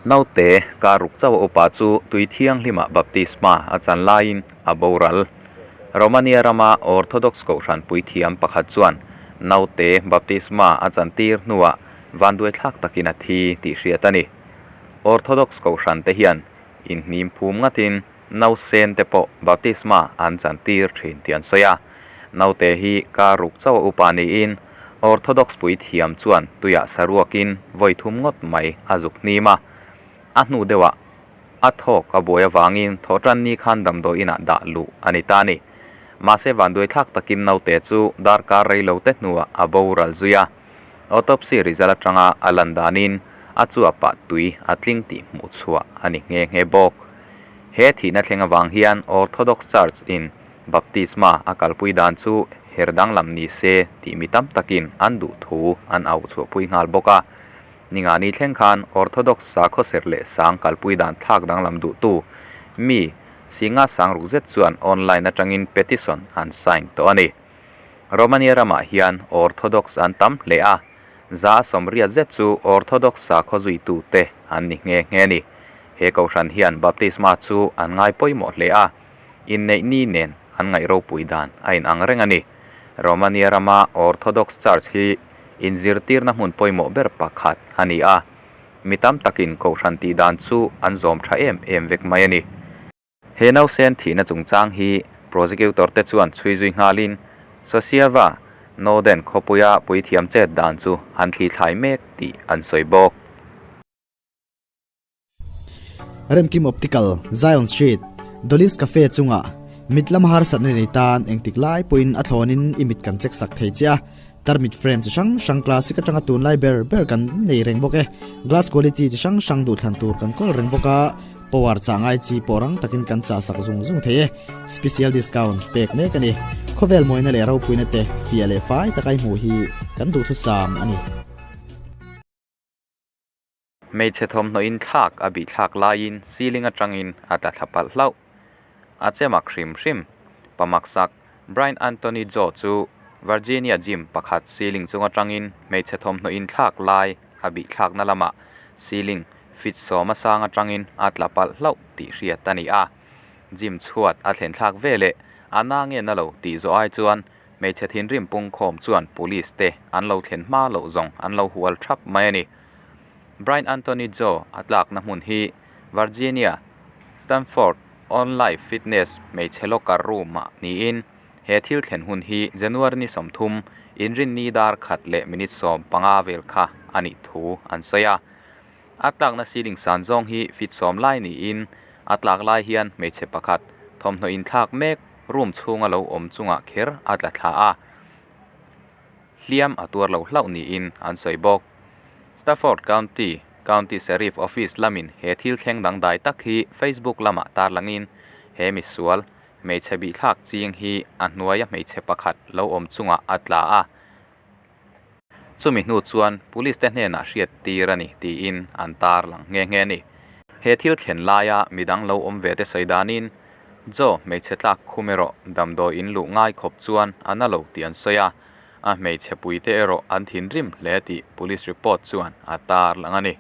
Naute kar ruk chauh a upa chu tui thianghlimah baptisma a chan laiin a boral. Romania rama Orthodox kohhran puithiam pakhat chuan naute baptisma a chan tir hnuah vanduaithlak takin a thi tih hriat a ni. Orthodox kohhran te hian inhnim phum ngatin nausen te pawh baptisma an chan tir thin tih an sawi a. Naute hi kar ruk chauh a upa niin Orthodox puithiam chuan tuiah saruakin vawi thum ngawt mai a zuk hnim a. A hnu deuhah a thawk a buai avangin thawhtan ni khan damdawi inah dah luh a ni ta a ni. Mahse vanduaithlak takin naute chu darkar rei lo te hnuah a boral zui a. Autopsy result atanga a lan danin a chuapah tui a tling tih hmuh chhuah a ni nghe nghe bawk. He thihna thleng avang hian Orthodox Church in Baptisma a kalpui dan chu her danglam ni se tih mi tam takin an duh thu an auh chhuahpui nghal bawk a. Ningani thleng khan Orthodox sakhaw serh leh sang kalpui dan thlak danglam duhtu mi Singa Sangruk zet chuan online atangin petition an sign tawh a ni. Romania ramah hian Orthodox an tam hle a, za 80 zet chu Orthodox sakhaw zuitute an ni nghe nghe a ni. He kohhran hian baptisma chu an ngai pawimawh hle a. Inneih ni nen an ngaih ropui dan a inang reng a ni. Romania rama Orthodox Church hi inzirtirna hmun pawimawh ber pakhat a ni a, mi tam takin kohhran tih dan chu an zawm tha em em vek mai a ni. He nausen thihna chungchang hi prosecutor te chuan chhui zui nghalin Sosiava Noden khawpuia puithiam chet dan chu an thlithlai mek tih an sawi bawk. Remkim Optical, Zion Street, Dolly's Cafe chungah mit lam harsatna nei tan engtik lai pawhin a thlawnin i mit kan check sak thei che a, tarmit frame chi hrang hrang classic atanga tunlai ber ber kan nei reng bawk e. Glass quality chi hrang hrang duhthlan tur kan kawl reng bawk a, power chah ngai chi pawh rang takin kan chah sak zung zung thei e. Special discount pek mek a ni. Khawvel mawina leh ropuina te fiah leh fai taka i hmuh hi kan duhthusam a ni. Hmeichhe thawmhnaw in thlak a bih thlak laiin ceiling atangin a tla thla palh hlauh. A che mak hrim hrim. Pamaksak Brian Anthony Joe chu Virginia gym pakhat ceiling chung atangin hmeichhe thawmhnaw in thlak lai a bih thlakna lamah ceiling feet 10 a sang atangin a tla palh hlauh tih hriat a ni a. Gym chhuat a thlen thlak veleh a na nge na lo tih zawh ai chuan hmeichhe thinrim pungkhawm chuan police te an lo thlen hma loh zawng an lo hual thap mai a ni. Brian Anthony Joe a tlakna hmun hi Virginia Stanford Onlife Fitness hmeichhe locker room ah niin he thil thlen hun hi January ni 30 inrinni dar khat leh minute 15 vel kha a nih thu an sawi a. A tlakna ceiling san zawng hi feet 10 lai niin a tlak lai hian hmeichhe pakhat thawmhnaw inthlak mek room chhunga lo awm chungah kher a tla thla a. Hliam a tuar lo hlauh niin an sawi bawk. Stafford County County Sheriff Office lamin he thil thleng dangdai tak hi Facebook lamah tarlangin he misual hmeichhe bihthlak ching hi a hnuaia hmeichhe pakhat lo awm chungah a tla a. Chumi hnu chuan police te hnenah hriat tir a ni tiin an tarlang nghe nghe a ni. He thil thlen laia midang lo awm ve te sawi danin Joe hmeichhe tlak khum erawh damdawi in luh ngai khawp chuan a na lo tih an sawi a, a hmeichhe puite erawh an thinrim hle tih police report chuan a tarlang a ni.